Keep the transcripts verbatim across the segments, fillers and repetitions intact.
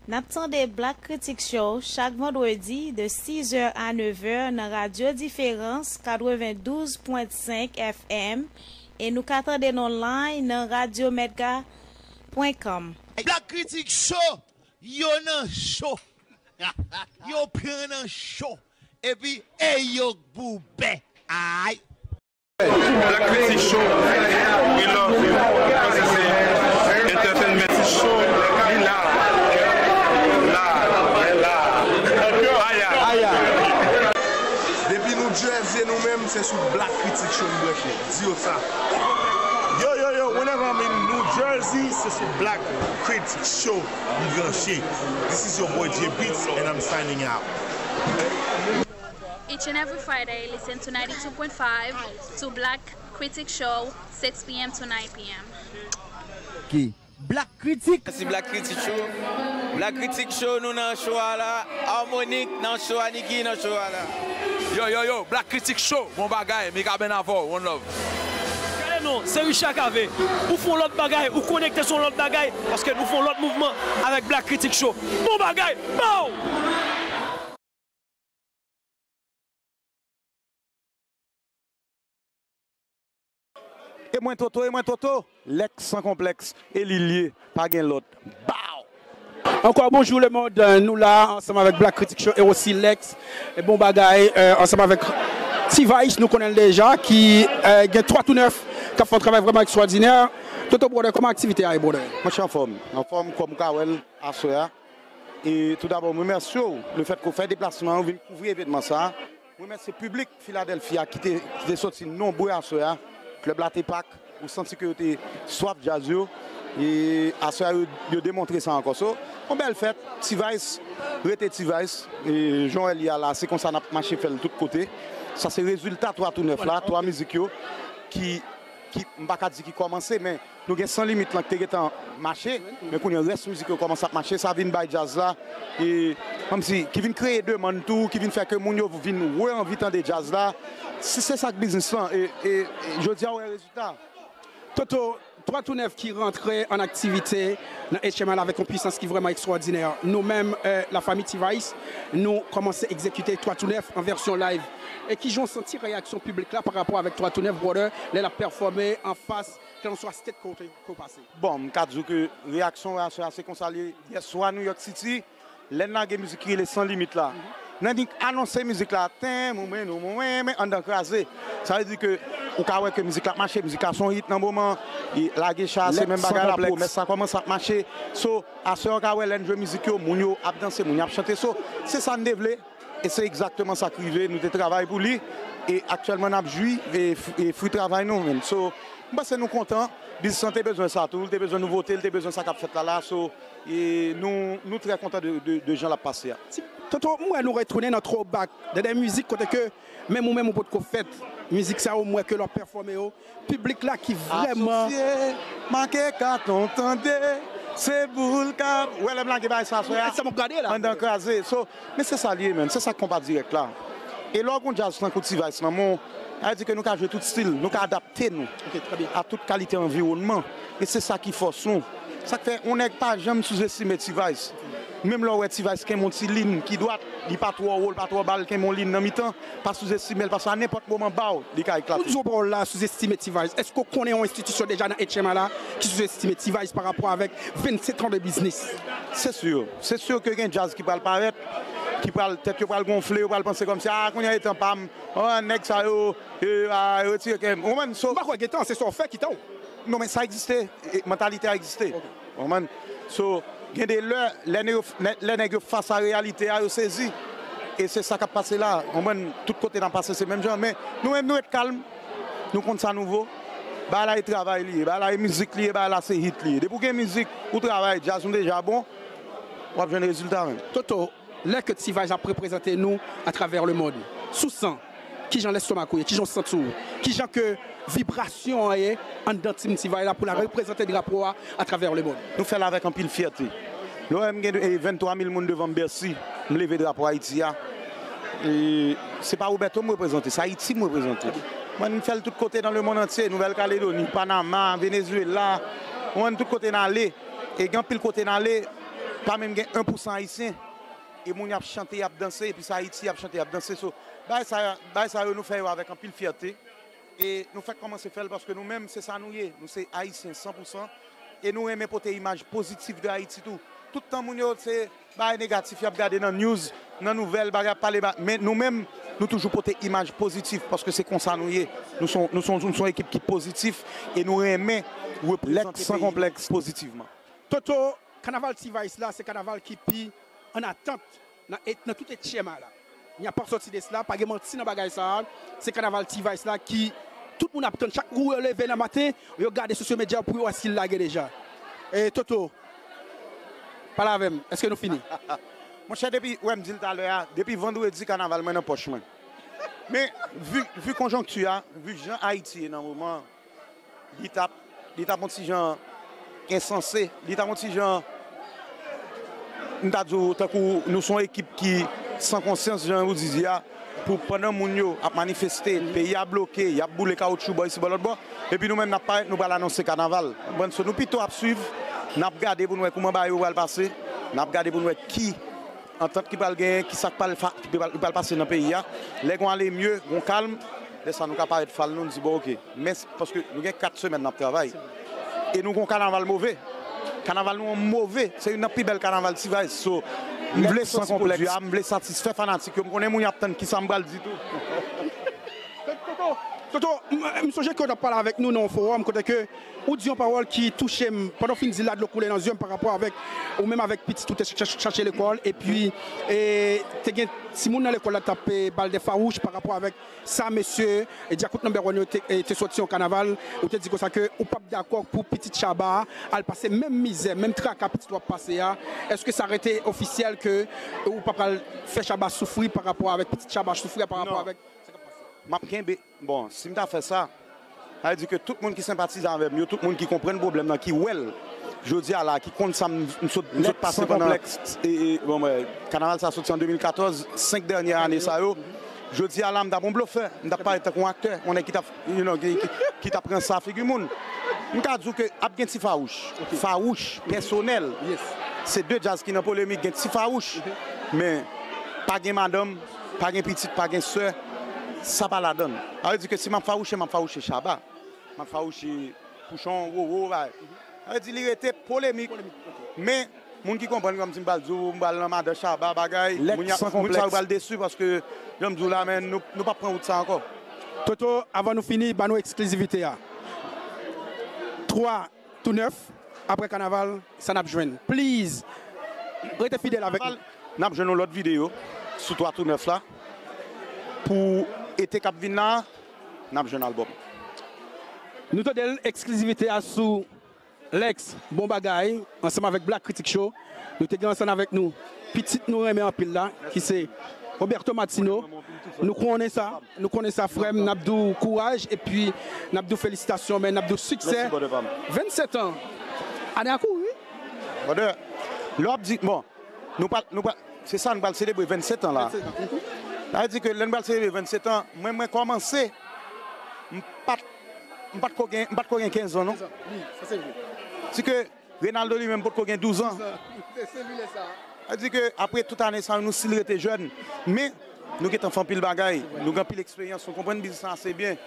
N ap tande Black Critic Show chak vandredi de sizè a nevè nan Radyo Diferans katrevendouz pwen senk F M e nou ka tande n online nan radyo medga pwen com. Black Critic Show, yo nan cho. Yo pran nan cho. Epi, ey yo k boubè. Ay! Black Critic Show, we love you. Paske se entertainment show, li la, la, la. Aya. Aya. Depi New Jersey, nou menm, se sou Black Critic Show n branche. Di yo sa. Yo, yo, yo, whenever I'm in New Jersey, se sou Black Critic Show m branche. This is your boy J Beats, and I'm signing out. Each and every Friday, listen to ninety-two point five to Black Critic Show, six p.m. to nine p.m. Ki Black Critic. Mèsi Black Critic Show. Black Critic Show, nou nan show a la. Harmonic nan show a, Nicky nan show a la. Yo, yo, yo, Black Critic Show. Bon bagay, Mikaben avè w, one love. Gade non, se Richard Cavé. Ou fè yon lòt bagay, ou konekte sou yon lòt bagay, paske nou fè yon lòt mouvman avèk Black Critic Show. Bon bagay, pow! E mwen Toto, e mwen Toto, Lex san konplèks, e li l ye, pa gen lòt. Bow! Ankò bonjou lemonn, nou la ansanm avèk Black Critic Show e osi Lex, e bon bagay, euh, ansanm avèk T-Vice, nou konnen l deja, ki, euh, gen twa tou nèf, k ap fè yon travay vrèman ekstwòdinè. Toto brother, kòman aktivite a ye brother? Mwen anfòm, anfòm kòm ou ka wè l aswè a. E toudabò, m remèsye w lefètke w fè deplasman an, w vin kouvri evènman sa a. M remèsye piblik Filadèlfi a ki te, ki te soti nonbre aswè a. Klèb la te pak, ou santi ke yo te swaf djaz yo. E aswè a, yo, yo demontre sa ankò. So, yon bèl fèt, T-Vice, rete T-Vice. E jan w wè l ye a la, se konsa n ap mache fè l tout kote. Sa se rezilta twa tou nèf la, twa mizik yo ki ki, m pa ka di ki kòmanse, men nou gen San Limit lan ki te gentan mache, men kounye a rès mizik yo kòmanse ap mache, sa vin bay djaz la, e, kòmsi, ki vin kreye demann tou, ki vin fè ke moun yo vin re-anvi tande djaz la. Si se sa k biznis lan, e, e, e jodi a w wè rezilta. Toto, twa tou nèf ki rantre an aktivite nan H M L avèk yon pwisans ki vrèman ekstwòdinè. Nou menm, euh, lafanmi T-Vice, nou kòmanse egzekite twa tou nèf an vèsyon live. E kijan w santi reyaksyon piblik la pa rapò avèk twa tou nèf, brother, lè l ap pèfòme anfas, kèlkanswa state kote ke w pase? Bon, m ka di w ke reyaksyon aswè a se konsa l ye. Yèswa New York City, lè n lage mizik ki rele San Limit la, n annik anonse mizik la, ten, mwen, nou, mwen, mwen, anndan kraze. Sa vle di ke ou ka wè ke mizik la ap mache, mizik la se yon hit nan moman, e lage cha, se menm bagay la, pwomès sa kòmanse ap mache. So, aswè a w ka wè lè n jwe mizik yo, moun yo ap danse, moun yo ap chante. So, se sa n te vle. E se egzakteman sa k rive, nou te travay pou li, e aktyèlman n ap jwi, e, f- e fwi travay nou, menm. So, m panse nou kontan, biznis lan te bezwen sa tou, li te bezwen nouvote, li te bezwen sa k ap fèt la la, so, e nou, nou trè kontan de, de, de jan l ap pase a. Toto, m wè nou retounen nan throwback, nan de mizik kote ke menm ou menm ou potko fèt, mizik sa yo m wè ke lè w ap pèfòme yo, piblik la ki vrèman. Asosye, make katon tande, se boul k ap. Ou wè lè m lage bagay sa aswè a? Sa m ap gade la. Anndan kraze. So, men se sa l ye, menm. Se sa k konpa dirèk la. E lè w gon djaz tankou T-Vice nan men w, sa vle di ke nou ka jwe tout stil, nou ka adapte nou a tout kalite anviwònman. E se sa ki fòs nou. Sa k fè yon nèg pa janm souzestime T-Vice. Menm lè w wè T-Vice kenbe yon ti liy ki dwat, li pa twò wo, li pa twò ba, l kenbe yon liy nan mitan, pa souzestime l, paske a nenpòt moman ba w, li ka eklate. Ou di yon pawòl la, souzestime T-Vice. Èske w konnen yon enstitisyon deja nan H M A la ki souzestime T-Vice pa rapò avèk vennsenk an de biznis? Se si, se si ke gen djaz ki pral parèt, ki pral, tèt yo pral gonfle, yo pral panse kòmsi, a, kounye a e tan pa m, a, nèg sa yo, e, a, retire kè m. Ou konprann? So, m pa kwè gen tan, se sa w fè ki tan w. Non, men sa egziste. E, mantalite a egziste. Ok. Ou konprann? So, gen de lè, lè nèg yo, lè nèg yo fas a reyalite a, yo sezi. E se sa k ap pase la. Ou konprann? Tout kote n ap pase, se menm jan. Men nou menm, nou ret kalm. Nou konn sa nou vo. Bagay la e travay li ye. Bagay la e mizik li ye. Bagay la se hit li ye. Depi w gen mizik, ou travay, djaz nou deja bon, w ap jwenn rezilta menm. Toto, lè ke T-Vice ap reprezante nou atravè lemonn, sou san, kijan lestomak ou ye? Kijan w santi w? Kijan ke vibrasyon an ye anndan team T-Vice la pou l al reprezante drapo a atravè lemonn? Nou fè l avèk anpil fyète. Lè w wè m gen, e, venntwa mil moun devan m Bèsi, m leve drapo Ayiti a. E se pa Roberto m reprezante, se Ayiti m reprezante. Mwen, m fè l tout kote nan lemonn antye, Nouvèl Kaledoni, Panama, Venezuela, mwen, tout kote n ale. E gen anpil kote n ale, pa menm gen en pousan ayisyen. E moun y ap chante, y ap danse, epi se Ayiti y ap chante, y ap danse. So, bagay sa, bagay sa yo, nou fè yo avèk anpil fyète. E nou fèk kòmanse fè l paske nou menm, se sa nou ye. Nou se Ayisyen san pou san. E nou renmen pote imaj pozitif de Ayiti tou. Tout tan moun yo, se bagay negatif y ap gade nan news, nan nouvèl, bagay ap pale, ba- men nou menm, nou toujou pote imaj pozitif paske se konsa nou ye. Nou se yon- nou se yon- nou se yon ekip ki pozitif e nou renmen reprezante Lèk san peyi nou konplèks pozitivman. Toto, kanaval T-Vice la, se kanaval ki pi an atant nan, nan tout H M A la. N a pa sòti de sila, pa gen manti nan bagay sa a. Se kanaval T-Vice la ki tout moun ap tann. Chak jou yo leve nan maten, yo gade sosyo medya pou yo wè si l lage deja. E Toto, pale avè m, èske nou fini? Monchè, depi, wè m di l talè a, depi vandredi kanaval mwen nan pòch mwen. Men, vi, vi konjonkti a, vi jan Ayiti ye nan moman, li t ap, li t ap yon ti jan ensanse, li t ap yon ti jan, m ta di w, tankou nou se yon ekip ki san konsyans, jan ou di di a, pou pandan moun yo ap manifeste, peyi a bloke, y ap boule kawotchou bò isi bò lòt bò, epi nou menm n ap parèt, nou pral anonse kanaval. Konprann? So, nou pito ap swiv, n ap gade pou n wè kouman bagay yo pral pase, n ap gade pou n wè ki antant ki pral genyen, ki sa k pral fa- ki pral, ki pral pase nan peyi a. Lè gon ale mye, gon kalm, lè sa nou ka parèt fal nou, n di bon, oke. Men s- paske nou gen kat semèn n ap travay. E nou gon kanaval move. Kanaval nou an move. Se youn nan pi bèl kanaval T-Vice. So, m vle Lèk san santi konplèks. Pwodui a, m vle satisfè fanatik yo. M konnen moun y ap tann kisa m pral di tou. Toto, Toto, m, m sonje ke w t ap pale avèk nou nan yon fowòm kote ke ou di yon pawòl ki touche m pandan w fin di la, dlo koule nan zye m pa rapò avèk ou menm avèk pitit ou te ch- ch- chache lekòl, epi e, te gen timoun nan lekòl la t ap e, ba l de fawouch pa rapò avèk sa mesye e, Djakout Number One yo te, e, te sòti yon kanaval, ou te di konsa ke ou p ap dakò pou pitit Shabba a al pase menm mizè, menm traka pitit w ap pase a. Èske sa rete ofisyèl ke ou pa pral fè Shabba soufri pa rapò avèk pitit Shabba soufri pa rapò Non. Avèk M ap kenbe, bon, si m ta fè sa, sa vle di ke tout moun ki senpatize avè m yo, tout moun ki konprann pwoblèm nan, ki wè l, jodi a la, ki konn sa m, m sot, m sot pase pandan, e, e, bon, mwen, kanaval sa soti an de mil katòz, senk dènyè ane sa yo, jodi a la, m t ap yon blofè, m t ap parèt tankou yon aktè, yon nèg ki t ap, you know, ki, ki, ki t ap ranse figi moun. M ka di w ke ap gen ti fawouch, fawouch, pèsonèl. Se de djaz ki nan polemik, gen ti fawouch, men pa gen madanm, pa gen pitit, pa gen sè, sa pa ladan l. Sa vle di ke si m ap fawouche, m ap fawouche Shabba. M ap fawouche Pouchon, Roro, bagay. Sa vle di li rete polemik. Men, moun ki konprann kòm si m pral di w, m pral nan madan Shabba, bagay, moun y ap, moun sa yo pral desi paske, jan m di w la, men nou, nou p ap pran wout sa ankò. Toto, avan nou fini, ba nou eksklizivite a. Twa tou nèf, apre kanaval, sa n ap jwenn. Please, rete fidèl avèk nou. N ap jwenn yon lòt videyo sou twa tou nèf la. Pou ete k ap vin la, n ap jwenn albòm. Nou tande l, eksklizivite a sou Lex, bon bagay, ansanm avèk Black Critic Show. Nou te gen ansanm avèk nou pitit nou renmen anpil la, ki se Roberto Martino. Nou konnen sa, nou konnen sa, frè m, n ap di w kouraj, epi n ap di w felisitasyon, men n ap di w siksè. Mèsi, brother pa m. Vennsèt an. Ane a kouri, wi. Brother, lè w ap di, bon, nou pral, nou pral, se sa, nou pral selebre vennsèt an la. Vennsèt an. Sa vle di ke lè nou pral selebre vennsèt an, mwen, mwen kòmanse, m pa t, m pa t ko gen, m pa t ko gen kenz an, non. Kenz an, wi, sa se vre. Di ke Renaldo li menm potko gen douz an. Douz an. Se, se li lè sa. Sa di ke apre tout ane sa yo, nou still rete jèn. Men, nou gentan fè anpil bagay. Nou gen anpil eksperyans. Nou konprann biznis lan ase byen.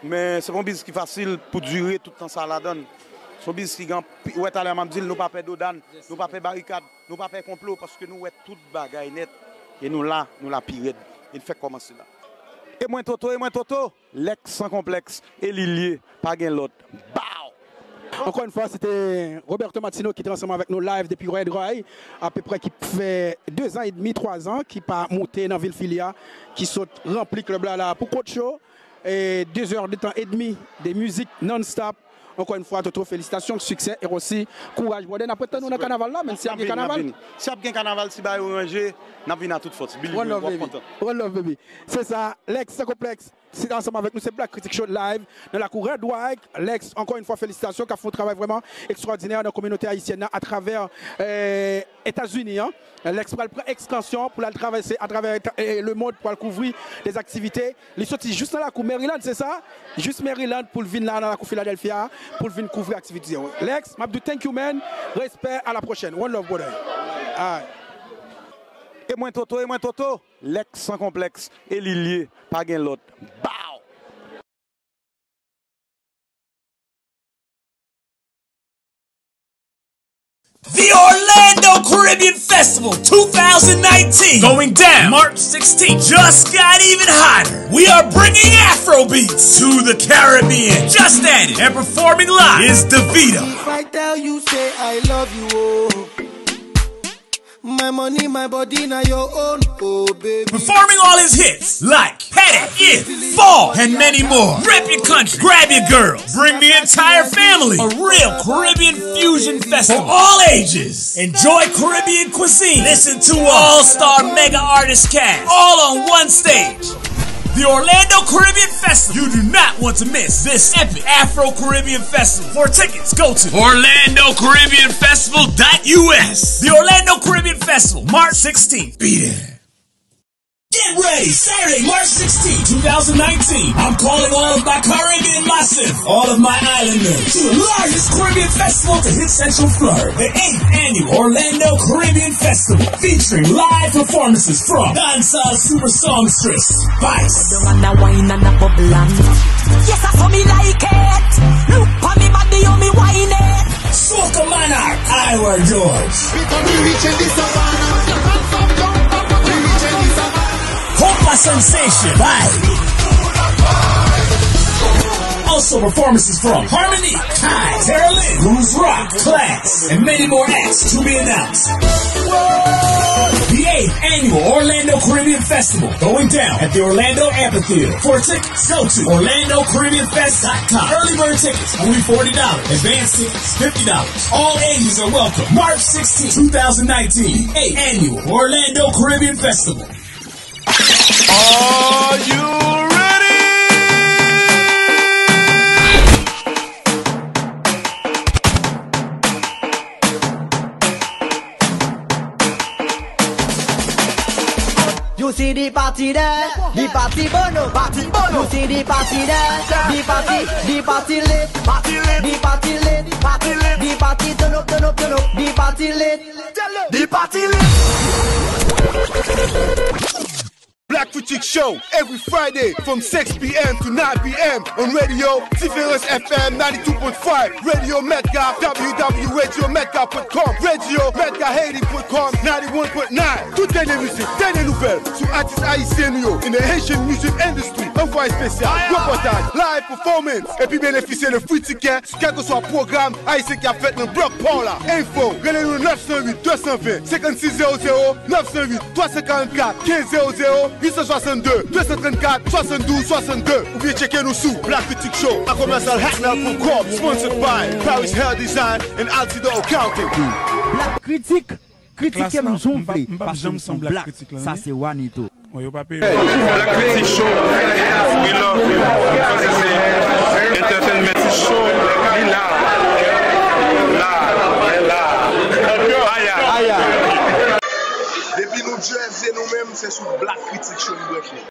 Men se pa yon biznis ki fasil pou dire tout tan sa ladan l. Se yon biznis ki gen anpi-, ou wè talè a m ap di l, nou pa pè dodàn, nou pa pè barikad, nou pa pè konplo, paske nou wè tout bagay nèt. E nou la, nou la pi rèd. E n fèk kòmanse la. E mwen Toto, e mwen Toto! Lex san konplèks, e li l ye, pa gen lòt. Bow! Ankò yon fwa, se te Roberto Martino ki te ansanm avèk nou live depi Red Roy, apeprè ki fè de zan edmi, twa zan, ki pa moute nan vil Fili a, ki sot ranpli klèb la, la pou Coach Show, e de zè de tan edmi de mizik non-stop. Ankò yon fwa, Toto, felisitasyon, siksè, e osi, kouraj, brother. N ap ret tann ou nan kanaval la, menm si ap gen kanaval. Si ap gen kanaval, si bagay yo ranje, n ap vin a tout fòs. Believe me, w ap kontan. One love, baby. Se sa, Lex san konplèks. Se ansanm avèk nou, se Black Critic Show live nan lakou Red White. Lex, ankò yon fwa, felisitasyon, k ap fè yon travay vrèman ekstwòdinè nan kominote ayisyèn nan atravè, eh, Etazini an. Lex pral pran ekspansyon pou l al travèse atravè eta-, eh, lemond pou al kouvri de aktivite. Li soti jis nan lakou Maryland, se sa? Jis Maryland pou l vin la nan lakou Philadelphia pou l vin kouvri aktivite yo. Lex, m ap di w thank you, man. Respè, à la prochaine. One love, brother. Ay. E mwen Toto, e mwen Toto. Lèk san konplèks, e li l ye, pa gen lòt. Bow! The Orlando Caribbean Festival two thousand nineteen, going down March sixteenth, just got even hotter. We are bringing Afro beats to the Caribbean. Just added and performing live is Davido. If I tell you say I love you, oh. My money, my body, na your own, oh baby. Performing all his hits like Petty, It, Fall, and many more. Rep your country, grab your girl, bring the entire family. A real Caribbean fusion festival for all ages. Enjoy Caribbean cuisine. Listen to an all-star mega artist cast, all on one stage. The Orlando Caribbean Festival. You do not want to miss this epic Afro Caribbean Festival. For tickets, go to orlando caribbean festival dot U S. The Orlando Caribbean Festival, March sixteenth. Be there. Get ready, Saturday, March sixteenth, two thousand nineteen. I'm calling all of my Caribbean massive, all of my islanders, to the largest Caribbean festival to hit Central Florida, the eighth annual Orlando Caribbean Festival, featuring live performances from dancehall super songstress Spice. Don't wanna wine and a bubble and yes, I saw me like it. Look pon me body, how me wine it. Soca Monarch, Iwer George. Because we reaching the savannah. We reaching the savannah. Hopa Sensation, Vibe. Also performances from Harmony, Kai, Terralyn, Blues Rock, Class, and many more acts to be announced. The eighth annual Orlando Caribbean Festival, going down at the Orlando Amphitheater. For tickets, go to orlando caribbean fest dot com. Early bird tickets, only forty dollars. Advanced tickets, fifty dollars. All ages are welcome. March sixteenth, two thousand nineteen, eighth annual Orlando Caribbean Festival. Are you ready? You see the party there, the party bono, party bono. You see the party there, the party, the party lit, party lit, the party lit, party lit, the party turn up, turn up, turn up, the party lit, the party lit. Black Critique Show every Friday from six p.m. to nine p.m. on Radio Différence F M ninety-two point five, Radio Metga, w w w radio metga point com, radio metga haiti point com, ninety-one point nine. Tout dènye mizik, dènye nouvèl sou atis ayisyen nou yo in the Haitian music industry. Anvwa espesyal, repòtaj, live performance, epi benefisye de free ticket sou kèlkeswa pwogram ayisyen k ap fèt nan blòk pa w la. Enfo, rele nou nèf san uit, de san ven, senkannsis zewo zewo, nèf san uit, twa san karannkat, kenz zewo zewo, uit san swasanndde, de san trannkat, swasanndouz swasannde, oubyen tcheke nou sou Black Critique Show a commercial hackmail point com, sponsored by Paris Hair Design and Altidor Accounting. Black Critique, kritike m jan w vle, paske m se yon black, sa se Wanito. Bon, yo pa peye. Black Critique Show, we love you. Entertainment Show, li la.